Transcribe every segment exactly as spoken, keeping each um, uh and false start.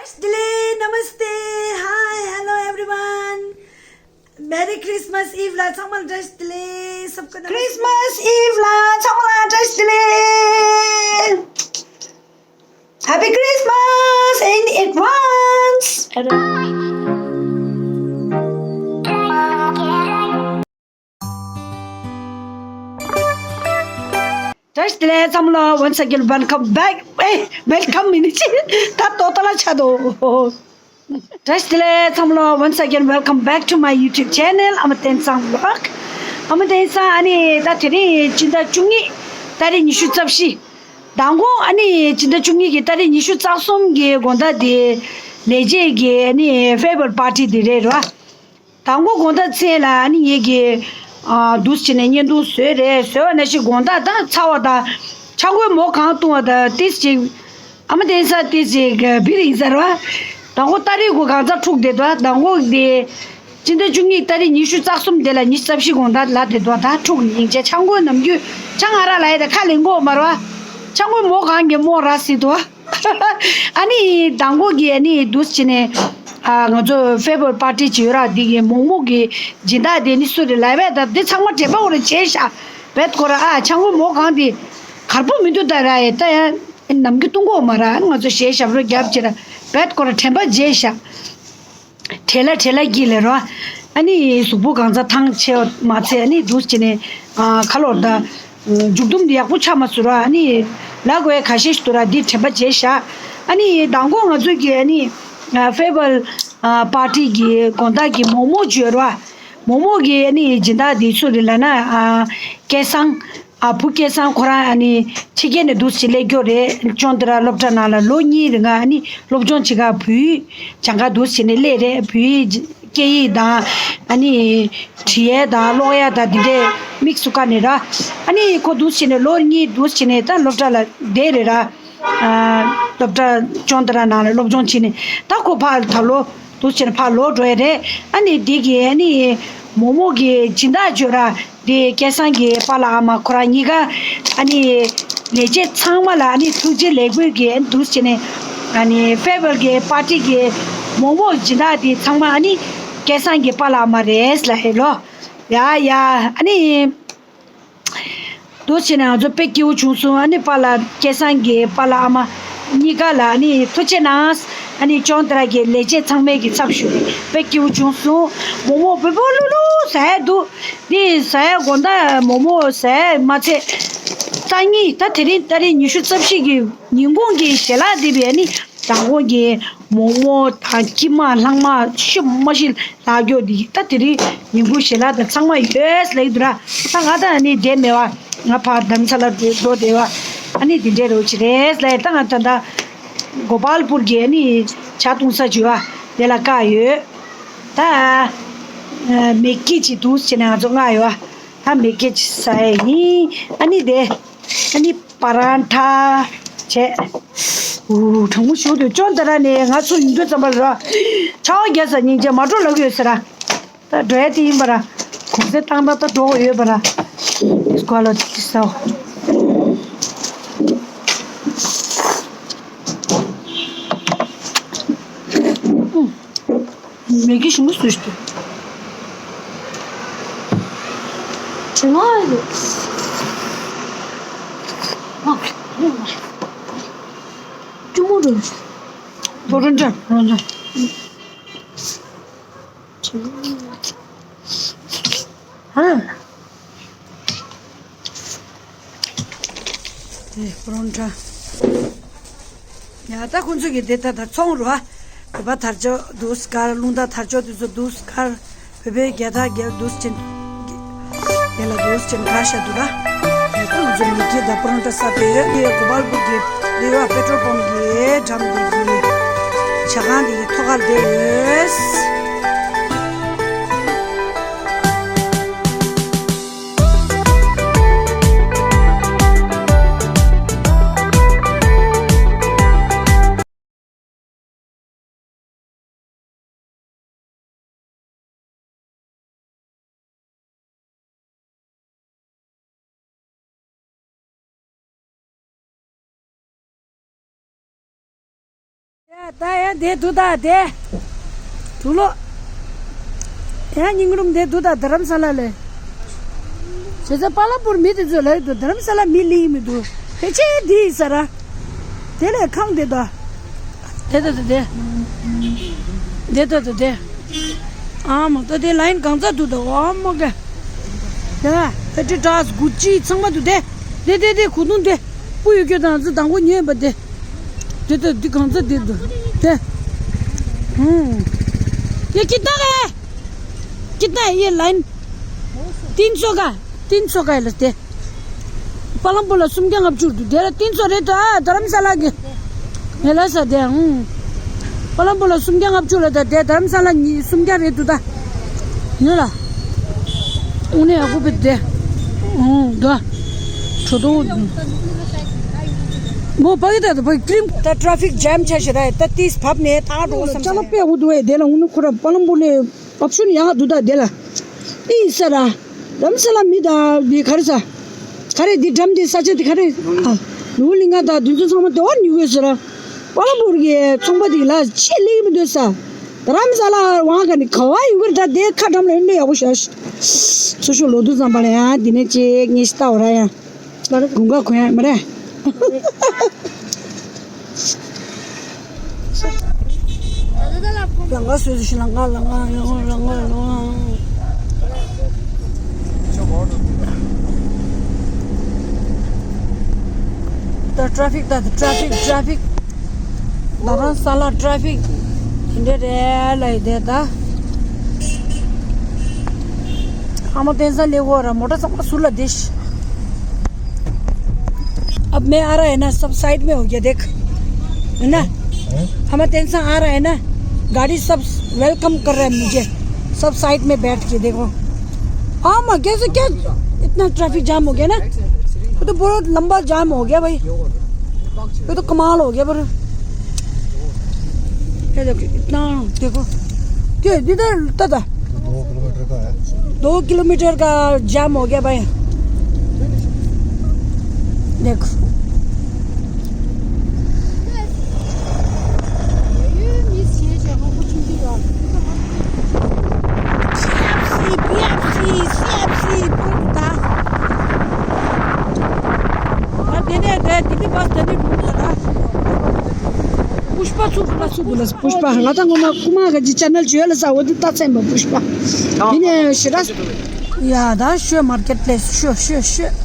བདེ་ལེགས། Namaste. Hi, hello everyone. Merry Christmas Eve ལ་ཚང་མ་ལ་བཀྲ་ཤིས་བདེ་ལེགས། सबको नमस्ते. Christmas Eve ལ་ཚང་མ་ལ་བཀྲ་ཤིས་བདེ་ལེགས། Happy Christmas in advance. བཀྲ་ཤིས་བདེ་ལེགས་ཚང་མ་ལ། Once again welcome back. ཨེ། welcome མིན་ནི་ཅི། ད་ཏོ་ཏ་ལ་ཆ་དོ། བཀྲ་ཤིས་བདེ་ལེགས་ཚང་མ་ལ། Once again welcome back to my YouTube channel. ཨ་མ་བསྟན་བཟང་vlog. ཨ་མ་བསྟན་བཟང་། ཨ་ནི་ད་དེ་རིང་སྤྱི་ཟླ་བཅུ་གཉིས་ཏ་རིག་ཉི་ཤུ་རྩ་བཞི། མདང་དགོང་ཨ་ནི་སྤྱི་ཟླ་བཅུ་གཉིས་ཀྱི་ཏ་རིག་ཉི་ཤུ་རྩ་གསུམ་གྱི་དགོང་དག་དེ་ལས་བྱེད་ཀྱི་ཨ་ནི་farewell party དེ་རེད་ར། མདང་དགོང་དགོང་དག་མཚན་ལ་ཨ་ནི་ངེད་ཀྱི་ཨ་འདུག་སེ་བྱས་ནས་བརྙན་ཐུང་བཟོས་རེད། བཟོས་པ་ནང་བཞིན་དགོང་དག་ད་ཚ་བ་དང་ཆང་ཁོལ་མོ་གང་བཏུང་བ་དང་ཏིས་ཅིག་ཨ་མ་བསྟན་བཟང་ཏིས་ཅིག་བི་རིང་ཟེར་བ། མདང་དགོང་ཏ་རིག་གུ་གང་ཚ་འཁྲུག་བསྡད་དོ། མདང་དགོང་དེ་སྤྱི་ཟླ་བཅུ་གཉིས་ཏ་རིག་ཉི་ཤུ་རྩ་གསུམ་དེ་ལ་ཉི་ཤུ་རྩ་བཞི་དགོང་དག་ལ་བསྡད་དོ། ད་འཁྲུག་ཡིན་ཅེ་ཆང་ཁོལ་ནམ་རྒྱུན་ཆང་ང་ར་ལ་ཡེ་ད་ཁ་ལེན་གོ་མ་ར་བ། ཆང་ཁོལ་མོ་གང་གི་མོ་ར་སྲིད་དོ། ཨ་ནི་མདང་དགོང་གི་ཨ་ནི་འདུག་སེ་བྱས་ནས་ཨ་ང་ཚོ་farewell party ཅིག་ཡོད་ར། འདི་གི་མོག་མོག་གི་སྦྱིན་བདག་དེ་ནི་སུ་རེད་ལབ་པས། ད་འདི་ཚང་མ་དྲན་པ་འོ་རེ་བྱས་ཤག་བེད་ཀོ་ར། ཨ་ཆང་ཁོལ་མོ་གང་དེ་གར་པོ་མི་འདུག་ད་ར་ཡེ་ད་ཡང་ནམ་རྒྱུན་བཏུང་གོ་མ་ར། ང་ཚོ་ཞེ་ཞབས་བྲོ་རྒྱབ་ཅེ་ར་བེད་ཀོ་ར་དྲན་པ་བརྗེད་ཤག་བྲེལ་ལ་བྲེལ་ལ་གྱིས་ལེ་རོ། ཨ་ནི་གཟུགས་པོ་གང་ཚ་ཐང་ཆེ་བ་མ་ཚད་ཨ་ནི་འདུག་སེ་བྱས་ནས་ཨ་ཁ་ལོར་ད་མཇུག་སྡོམ་འདི་ཡག་པོ་ཆགས་མ་སོང་ར། ཨ་ནི་ལ་གོ་ཡ་ཁ་ཤས་ཤིག་འདུག་ར། འདི་དྲན་པ་བརྗེད་ཤག་ཨ་ནི་མདང་དགོང་ང་ཚོ་གི་ཨ་ནི་farewell party གི་དགོང་དག་གི་མོག་མོག་བརྗོད་ར། མོག་མོག་གི་ཨ་ནི་སྦྱིན་བདག་འདི་སུ་རེད་ལབ་ན་ཨ་སྐལ་བཟང་། ཨ་བུ་སྐལ་བཟང་ཁོ་རང་ཨ་ནི་ཕྱི་རྒྱལ་ནས་འདུག་སེ་སླེབས་ཀྱོག་རེད། ཅོན་ཏ་ར་སློབ་གྲྭ་ནང་ལ་ལོ་གཉིས་རིང་ཨ་ནི་སློབ་སྦྱོང་བྱེད་ག་བོད་ཡིག་སྦྱང་ག་འདུག་སེ་ནས་སླེབས་རེད། བོད་ཡིག་སྐད་ཡིག་དང་ཨ་ནི་འབྲི་ཡས་དང་ཀློག་ཡས་དང་འདི་འདྲས་དམིགས་སུ་བཀར་ནས་ར། ཨ་ནི་ཁོ་འདུག་སེ་ནས་ལོ་གཉིས་འདུག་སེ་ནས་ད་སློབ་གྲྭ་ལ་བསྡད་རེད་ར། ཨ་སློབ་གྲྭ་ཅོན་ཏ་ར་ནང་ལ་སློབ་སྦྱོང་བྱས་ནས་ད་ཁོ་ཕར་ད་ལོ། འདུག་སེ་ནས་ཕར་ལོག་འགྲོ་ཡ་རེད། ཨ་ནི་འདི་གི་ཨ་ནི་མོག་མོག་གི་སྦྱིན་བདག་བརྗོད་ར། འདི་སྐལ་བཟང་གི་པཱ་ལགས་ཨ་མ་ཁོ་རང་གཉིས་ཀ་ཨ་ནི་ལས་བྱེད་ཚང་མ་ལ་ཨ་ནི་ཐུགས་རྗེ་ལེགས་འབུལ་གྱི་འདུག་སེ་ནས་ཨ་ནི་farewell གི་party གི་མོག་མོག་སྦྱིན་བདག་འདི་ཚང་མ་ཨ་ནི་སྐལ་བཟང་གི་པཱ་ལགས་ཨ་མ་རེད་ལ་ཧེ་ལོ། ཡ་ཡ་ཨ་ནི། འདུག་སེ་ནས་ང་ཚོ་དཔེ་སྐྱིད་པོ་བྱུང་སོང་། ཨ་ནི་པཱ་ལགས་སྐལ་བཟང་གི་པཱ་ལགས་ཨ་མ་གཉིས་ཀ་ལ་ཨ་ནི་ཐུགས་རྗེ་གནང་། ཨ་ནི་ཅོན་ཏ་ར་གི་ལས་བྱེད་ཚང་མས་ཀྱི་ཚབ་ཞུས་ནས་དཔེ་སྐྱིད་པོ་བྱུང་སོང་། མོག་མོག་སྦོམ་པོ་ལྷུག་ལྷུག་ཟ་ཡ་འདུག་འདི་ཟ་ཡ་དགོང་དག་མོག་མོག་ཟ་ཡ་མ་ཚད། སང་ཉིན་ད་དེ་རིང་ཏ་རིག་ཉི་ཤུ་རྩ་བཞི་གི་ཉིན་གུང་གི་ཞལ་ལག་འདི་བས་ཨ་ནི་མདང་དགོང་གི་མོག་མོག་དང་ཁྱི་མ་ལྷག་མ་ཤི་མ་ཤི། ལག་སྐྱོ་འདི་ད་དེ་རིང་ཉིན་གུང་ཞལ་ལག་དང་ཚང་མ་ཡོད་ལེགས་འདུག་ར། ད་ང་ད་ནི་བསྡད་མེད་བ། ང་ཕར་དྷ་རམ་ས་ལ་འགྲོ་བསྡད་བ། ཨ་ནི་འདི་འདྲའི་རོ་ཅི་རེད་ལེ། ད་ང་ད་ད་གོ་པལ་པུར་གི་ཨ་ནི་ཇ་བཏུང་ས་བྱུ་བ་དེ་ལ་བཀག་ཡོད། ད་མེག་གི་ཅིག་འདུག་བྱས་ནས་ང་ཚོ་མངགས་ཡོད་བ། ད་མེག་གི་ཅིག་ཟ་ཡ་ཡིན། ཨ་ནི་དེ་ཨ་ནི། པ་རང་ཐ་བྱས། འུ་གྲང་མོ་ཞུ་དུས་ཅོན་ཏ་ར་ནས་ང་ཚོ་ཡོང་དུས་ཙམ་པ་ལ་ཆར་པ་རྒྱག་ས་སྙིང་རྗེ་མ་འགྲོ་ལབ་ཀྱི་ཡོད་ཟེར་ར། ད་འགྲོ་ཡ་དེ་ཡིན་པ་ར། གུང་སེང་བཏང་ན་ད་འགྲོ་དགོས་ཡོད་པ་ར། སྐོར་ལ་དེ་ས་འོ། མེ་གི་ཞིམ་པོ་བཟོས་ཤིག་དྲི་ང་ཡོད། ཨ། ཅུ་མོ་རུ། པོ་རོ་འདྲ་པོ་རོ་འདྲ། ཨ། དེ་པོ་རོན་ཊ། ཡ་ད་ཁོང་ཚོ་གི་དེ་ད་ད་ཚོང་རུ་ཨ། བོད་པ་དར་ལྕོག་འདུག་སྐར་རླུང་རྟ་དར་ལྕོག་དེ་ཚོ་འདུག་སྐར། བོད་པའི་རྒྱལ་དར་རྒྱལ་འདུག་ཅན། དེ་ལ་འདུག་ཅན་གར་ཤ་འདུག་ར། དེ་ཁོང་ཚོ་མི་གི་ད་པོ་རོན་ཊ་ས་དེ་ཡོད་དེ་གོ་པལ་པུར་གི་དེ་ཡོད་པེ་ཊྲོལ་པམ་གི་འགྲམ་དེ་གི་ཇ་ཁང་དེ་གི་ཐོག་ཁར་དེ་ཡོད། ད་ཡང་དེ་འདུག་ད་དེ། དུག་ལོག་ཡང་སྙིང་རུམ་དེ་འདུག་ད་རྡ་རམ་ས་ལ་ལས། བྱས་ཙང་པ་ལམ་པུར་མི་དེ་ཚོས་ལབ་འདུག་རྡ་རམ་ས་ལ་མི་ལིང་མི་འདུག་ཕལ་ཆེར་འདི་ཡིན་ས་ར། དེ་ལས་ཁང་དེ་དང་། དེ་ད་ད་དེ། དེ་ད་ད་དེ། ཨ་མ་ད་དེ་ལ་ཡིན་གང་ཚ་འདུག་ད་ཨ་མ་ག་དེ་ན་ཕེ་ཏྲི་ཏྲ་སི་གུ་ཅི་ཚང་མ་འདུག་དེ། དེ་དེ་དེ་གུ་དུང་དེ། སྤུ་ཡོད་སྐྱོ་དང་ཚི་དང་གོ་ཉོས་པ་དེ། དེ་ད་འདི་གང་ཚ་དེ་འདུག་དེ། ཧུམ། ये कितना का है? कितना है ये लाइन? तीन सौ का। तीन सौ का है लगते। པ་ལམ་པུར་ལ་སུམ་བརྒྱ་ལྔ་བཅུ་འདུག་དེ་ལ་བསྟན་ཚོགས་རེད་དོ། ཨ་དྷ་རམ་ས་ལ་གི་ངས་ལ་ས་དེ་ཨང་། པ་ལམ་པུར་ལ་སུམ་བརྒྱ་ལྔ་བཅུ་ལ་ད་དེ་དྷ་རམ་ས་ལ་ཉི་སུམ་བརྒྱ་རེད་འདུག་ད། ངས་ལ། དངོས་གནས་ཡག་པོ་བེད་དེ། ཨང་ད། ཁྲོ་དོ། མོ་བ་གི་ད་ད་བ་ཀྲིམ། ད་ཊ་ཕིག་ཇམ་ཆ་ཞེ་ར་ད་ཏིས་བབ་ནས་ད་འགྲོ་བསམ་ས་ལ་དཔེ་ཡག་པོ་འདུག་ཨེ་དེ་ལ་དངོས་གནས་ཁོ་ར་པ་ལམ་པུར་ལས། ཨོབ་ཤོན་ཡག་འདུག་ད་དེ་ལ། ཨི་ས་ར། རམ་ས་ལ་མི་ད་འདི་ག་རེ་ས། ག་རེ་འདི་འགྲམ་འདི་ས་ཆ་འདི་ག་རེ། ཨ། ནུ་ལི་ང་ད་འདི་ཚོ་ཚང་མ་དེ་བར་ཉུ་གི་ས་ར། པ་ལ་བོར་གི་ཚོང་པ་འདི་ལ་ཆེ་ལེགས་མི་འདུག་ས། རམ་ས་ལ་ཝང་ག་ནི་ག་བ་ཡུ་གར་ད་དེ་ཁ་འགྲམ་ལ་ཡོད་ནི་ཡག་པོ་ཤ། སོ་ཤོ་ལོ་དུ་ཙམ་པ་ལ་ཡང་འདི་ནས་ཅེ་ངེས་ཤི་ལྟ་བ་ར་ཡང་། དགུན་ཁ་གོན་ཡ་མ་རེད། ལང་ཀ་སོས་སུ་ཤི་ལང་ཀ་ལང་ཀ་ལང་ཀ་ལང་ཀ་ལང་ཀ། ད་ཊ་ཕིག་ད་ཊ་ཕིག་ཊ་ཕིག་ད་རང་ས་ལ་ཊ་ཕིག་དེ་འདྲ་རེད་ལ་ཡི་དེ་ད། हाँ, मैं टेंशन ले वो रहा, मोटर सबका सुलह देश। अब मैं आ रहा है ना, सब साइड में हो गया, देख। है ना? हमें टेंशन आ रहा है ना, गाड़ी सब वेलकम कर रहा है मुझे, सब साइड में बैठ के, देखो। हाँ, मैं कैसे, क्या इतना ट्रैफिक जाम हो गया ना, वो तो बहुत लंबा जाम हो गया भाई। ये तो कमाल हो गया पर। ये देखो, इतना, देखो। ये इधर तक। दो किलोमीटर का है। दो किलोमीटर का जाम हो गया भाई। देखो। पुष्पा super super पुष्पा पुष्पा ང་ད་ངོ་མ་ཀུ་མ་ག་ཅི་ཆེ་ནལ་ཅུ་ཡ་ལ་ས་འོ་དི་ད་ཚན་པ་पुष्पा དེ་ནས་ཤི་ར། ཡ་ད་ཤོད་མར་ཀེཊ་པི་ལེ་སི་ཤོད་ཤོད་ཤོད།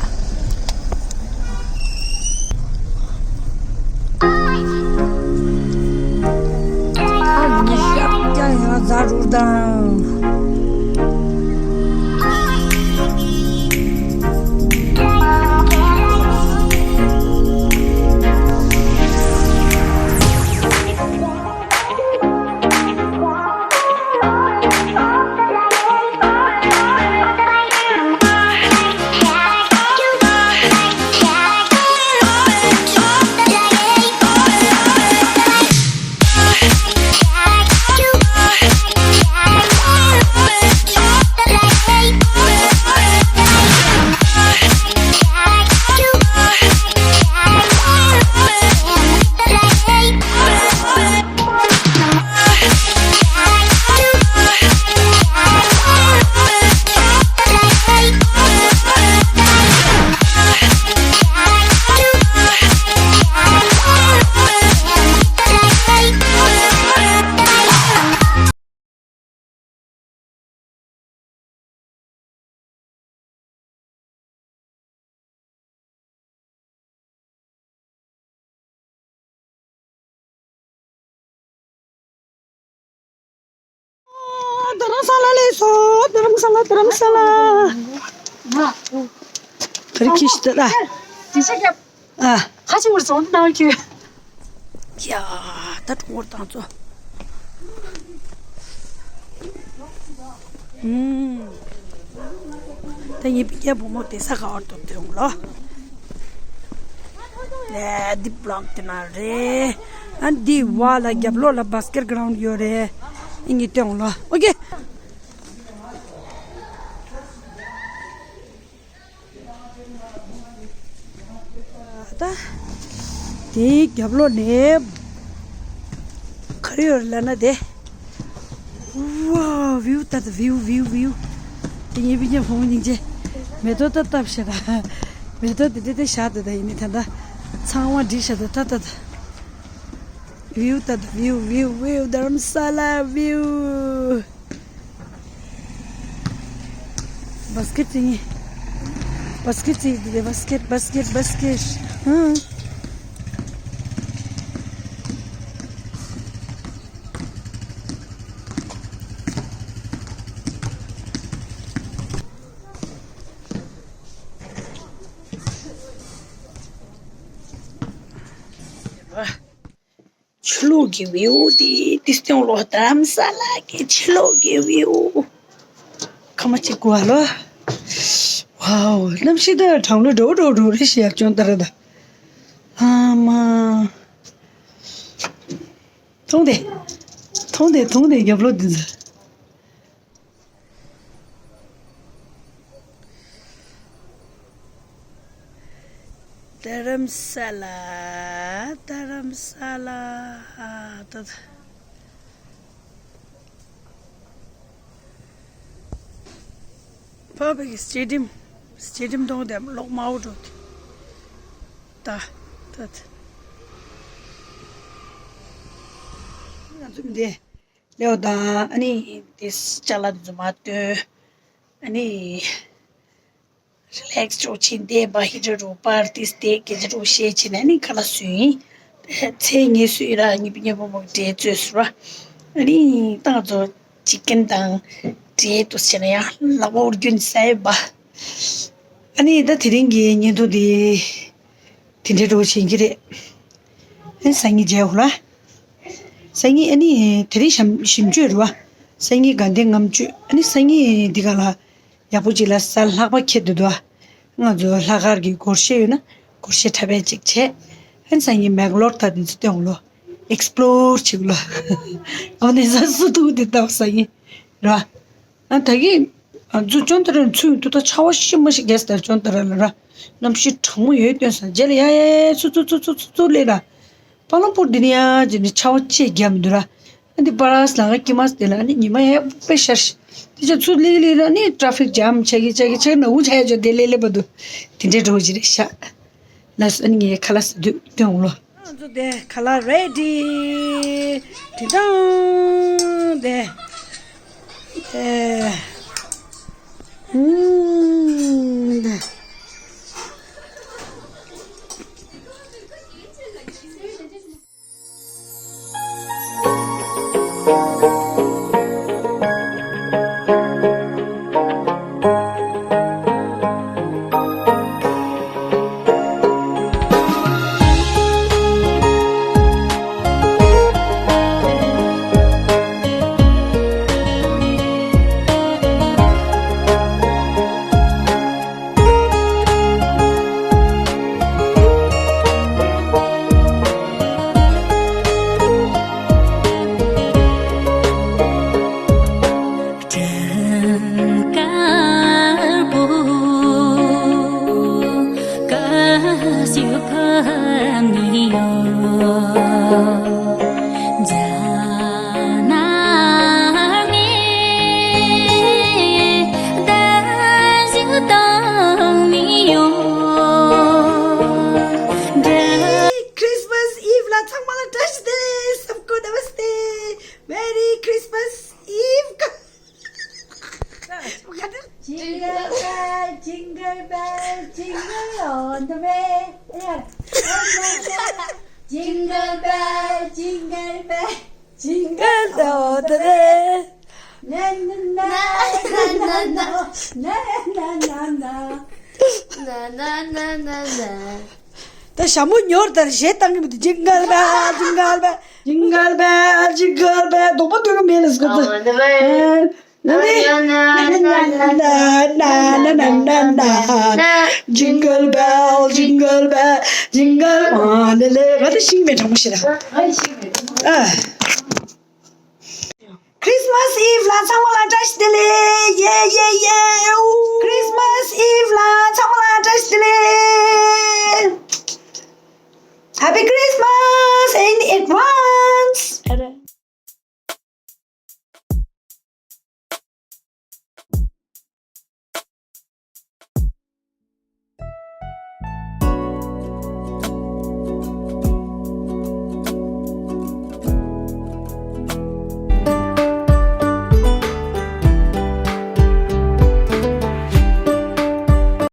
རྡ་རམ་ས་ལ་ལས་སོ་རྡ་རམ་ས་ལ་རྡ་རམ་ས་ལ། ད་རེས་ཁྱི་ཞིག་ལྟ་ད། ཨ། ཁ་ཆེ་བར་བཟོ་གནང་རྒྱུ། ཡ། ད་གྲོང་བར་དང་ཚོ། ཨུམ། ད་ངའི་སྤུན་ཀྱག་བུ་མོ་དེ་ས་ག་བར་དུ་དོན་ལོ། ལས་འདི་བློག་དེ་ན་རེད། ཨ་འདི་བ་ལ་རྒྱབ་ལོགས་ལ་བྷ་སི་ཀེཊ་གྷ་རའུན་ཌི་ཡོད་རེད། ཨི་ངའི་དོན་ལོ། ཨོ་ཀེ། ད། དེའི་རྒྱབ་ལོགས་ནས། རེད་ཡོད་ལ་ན་དེ། ཝའོ། བིའུ་ད་ད་བིའུ་བིའུ་བིའུ། དེ་ངའི་བི་ཉམ་ཧོང་སྙིང་རྗེ། མེ་ཏོག་ད་བཏབ་ཤ་ད། མེ་ཏོག་དེ་དེ་དེ་བཞག་ད་ད་ཡིན་ནི་ད་ད། ཚང་མ་བསྒྲིགས་ཤ་ད་ད་ད་ད། བིའུ་ད་ད་བིའུ་བིའུ་བིའུ། དྷ་རམ་ས་ལ་བིའུ། བྷ་སི་ཀེ་ཊི་ཅིག་ཡིན། བྷ་སི་ཀེ་ཊི་ཅིག་ཡིན། བྷ་སི་ཀེ་ཊི་བྷ་སི་ཀེ་ཊི་བྷ་སི་ཀེ་ཊི། ཧུམ། ཆུ་ལོག་གི་བིའུ་དེ་ཏིས་ཏེང་ལོ། དྷ་རམ་ས་ལ་གི་ཆུ་ལོག་གི་བིའུ། ཁ་མ་ཅིག་གོ་ཨ་ལོ། ཝའོ། གནམ་གཤིས་ད་གྲང་མོ་འགྲོ་འགྲོ་འགྲོ་རེ་ཞིག་ཡ་ཅོན་ཏ་ར་ད། ཨ་མ། མཐོང་དེ། མཐོང་དེ། མཐོང་དེ་རྒྱབ་ལོགས་འདི་ཚོ། དྷ་རམ་ས་ལ། དྷ་རམ་ས་ལ། ད་ཕ་བེ་གི་སི་ཊེ་ཌི་ཡམ། སི་ཊེ་ཌི་ཡམ་མཐོང་དེ་གློག་དམར་པོ་འགྲོ་དེ། ད་ད་ད། ང་ཚོ་འདི་ལེའོ་དང་ཨ་ནི་དེ་ཅ་ལག་དེ་ཚོ་མར་བཏོན། ཨ་ནི་རི་ལེག་སི་ཅོག་ཆེན་དེ་བ་ཧི་ཊར་རུ་པར་ཏིས་དེ་སྐད་ཆ་རུ་བཤད་ཕྱིན་ནས་ཨ་ནི་ཁ་ལག་བཟོས་ཡིན། ཚེ་ངེས་སུ་ཡིན་ར་ཉི་པ་ཉི་པ་མོ་འདྲེ་བཙོས་སུ་ར། ཨ་ནི་ཏང་ཚོ་ཅི་ཀན་དང་འདྲེ་དུ་བྱས་ན་ཡང་ལ་བོར་རྒྱུན་ས་ཡོད་པ། ཨ་ནི་ད་དེ་རིང་གི་བརྙན་ཐུང་དེ་དེ་འདྲའི་འགྲོ་བཞིན་གྱི་རེད། ཨ་ནི་སང་ཉིན་མཇལ་འོ་ལ། སང་ཉིན་ཨ་ནི་དེ་རིང་ཞམ་ཞིམ་བཅུད་རེད་བ། སང་ཉིན་དགའ་ལྡན་ལྔ་མཆོད། ཨ་ནི་སང་ཉིན་འདི་ག་ལ་ཡག་པོ་ཅིག་ལ་གཟའ་ལྷག་པ་ཁེལ་འདུག་དོ། ང་ཚོ་ལྷག་དཀར་གྱི་སྒོར་གཞས་ཡོད་ན་སྒོར་གཞས་འཁྲབ་པ་ཅིག་བྱས། ཨ་ནི་སང་ཉིན་མེག་ལོར་ད་དེ་ཚོ་སྟོན་འོ་ལོ། ཨེག་སི་པི་ལོར་བྱེད་འོ་ལོ། ཨ་ནི་ས་སུ་ཐུག་དེ་ལྟ་བུ་སང་ཉིན་རེད་བ། ཨ་ད་གི་ཨ་ཚོ་ཅོན་ཏ་ར་ཚུད་འདུག་ད་ཆར་པ་ཤི་མ་ཤི་རྒྱས་ཟེར་ཅོན་ཏ་ར་ལ་ར། གནམ་གཤིས་གྲང་མོ་ཡོད་སྟོན་ས་རྗེས་ལ་ཡ་ཡ་ཚུ་ཚུ་ཚུ་ཚུ་ཚུ་ཚུ་ལས་ར། པ་ལོང་པོར་འདི་ནི་ཡ་ཅི་ནི་ཆར་པ་ཅེས་རྒྱབ་མི་འདུག་ར། ཨ་འདི་པ་ར་སི་ལ་ང་ཀི་མ་སི་དེ་ལ་ནི་ཉི་མ་ཡ་པེ་ཤར་ཤི། དེ་ཅག་ཚུ་ལི་ལི་ར་ནི་ཏྲ་ཕིག་ཇམ་ཆག་གི་ཆག་གི་ཆག་ན་འུ་ཆ་ཡ་ཅོ་དེ་ལེ་ལེ་བ་འདུག་དེ་འདྲའི་འགྲོ་ཅི་རེད་ཤག་ལ་སོ་ཨ་ནི་ངའི་ཁ་ལག་ཟ་དུས་སྟོན་འོང་ལོ། ང་ཚོ་དེ་ཁ་ལག་རེ་ཌི། དྲི་བཏང་དེ། དེ། ཨུམ། དེ། Christmas Eve ལ་ཚང་མ་ལ་བཀྲ་ཤིས་བདེ་ལེགས། सबको नमस्ते। Merry Christmas Eve। Jingle bell, jingle bell, jingle all the way. Jingle bell, jingle bell, jingle all the way. Na na na na na na na na na na na na na. ད་ཞྭ་མོ་ཉོར་དང་གཞས་བཏང་གི་མི་འདུག Jingle bell, jingle bell, jingle bell, jingle bell. དོག་པ་སྟོན་གི་མེད་ལ་སྐབས་དུ། Jingle bell, jingle bell, jingle all the way. ང་ད་ཤིང་མེད་གྲང་མོ་ཞིག་ལ། Christmas Eve ལ་ཚང་མ་ལ་བཀྲ་ཤིས་བདེ་ལེགས། Yeah, yeah, yeah. Christmas Eve ལ་ཚང་མ་ལ་བཀྲ་ཤིས་བདེ་ལེགས། Happy Christmas in advance.